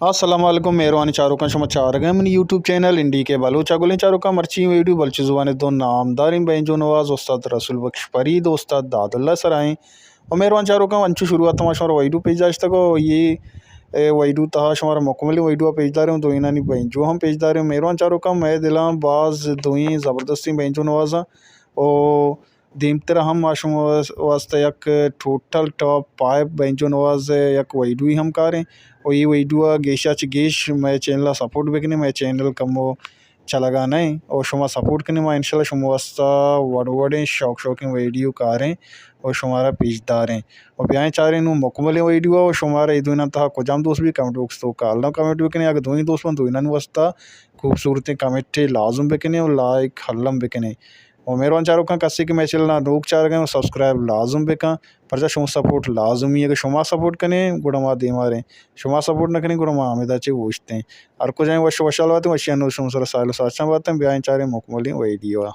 السلام علیکم، مہروانیں چاروکاں، شما چارگ ءَ منی یوٹیوب چینل این ڈی کے بلوچ ءَ۔ گلیں چاروکاں، مرچی ویڈیو بلوچی زبان ءِ دو نامداریں بینجو نواز استاد رسول بخش فرید، استاد داد اللہ سرا ایں۔ و مہروان چاروکاں، انچو شروعات ءَ ما شمارا ویڈیو پیش داشتگ و اے، اے ویڈیو تہا شمارا مکملیں ویڈیو پیش داریں، دوئینانی بینجو ہم پیش داریں۔ مہروان چاروکاں، مئے دلاں باز دوئیں زبردستیں بینجو نوازاں و دیمتر ہم ما شما واسطہ یک ٹوٹل ٹاپ فائیو بینجو نواز یک ویڈیوی ہم کاریں و اے ویڈیو ءَ گیشا چہ گیش مئے چینل ءَ سپورٹ بکنیں۔ مئے چینل کمو چلگا نہ ایں و شما سپورٹ کنیں، ما انشاءاللہ شما واسطہ وڑ وڑیں شوق شوقیں ویڈیو کاریں و شمارا پیش داریں۔ و بیائیں چاریں نوں مکملیں ویڈیو ءَ و شمارا اے دوئیناں تہا کجام دوست بی کمنٹ باکس ءِ توکا الم کمنٹ بکنیں۔ اگہ دوئیں دوست بنت، دوئینانی واسطہ خوبصورتیں کمنٹے لازم بکنیں و لائک الم بکنیں۔ و مہروان چاروکاں، کسے کہ مئے چینل ءَ نوک چارگ ءَ ایں، سبسکرائب لازم بکن، پرچا شما سپورٹ لازمی۔ اگہ شما سپورٹ کنیں، گڑا ما دیما ریں۔ شما سپورٹ نہ کنیں، گڑا ما ہمیدا چہ اوشتیں۔ ہر کجائیں وش وشحال باتیں، وشی انو شما سر ساحل و ساچاں باتیں۔ بیائیں چاریں مکملیں ویڈیو ءَ۔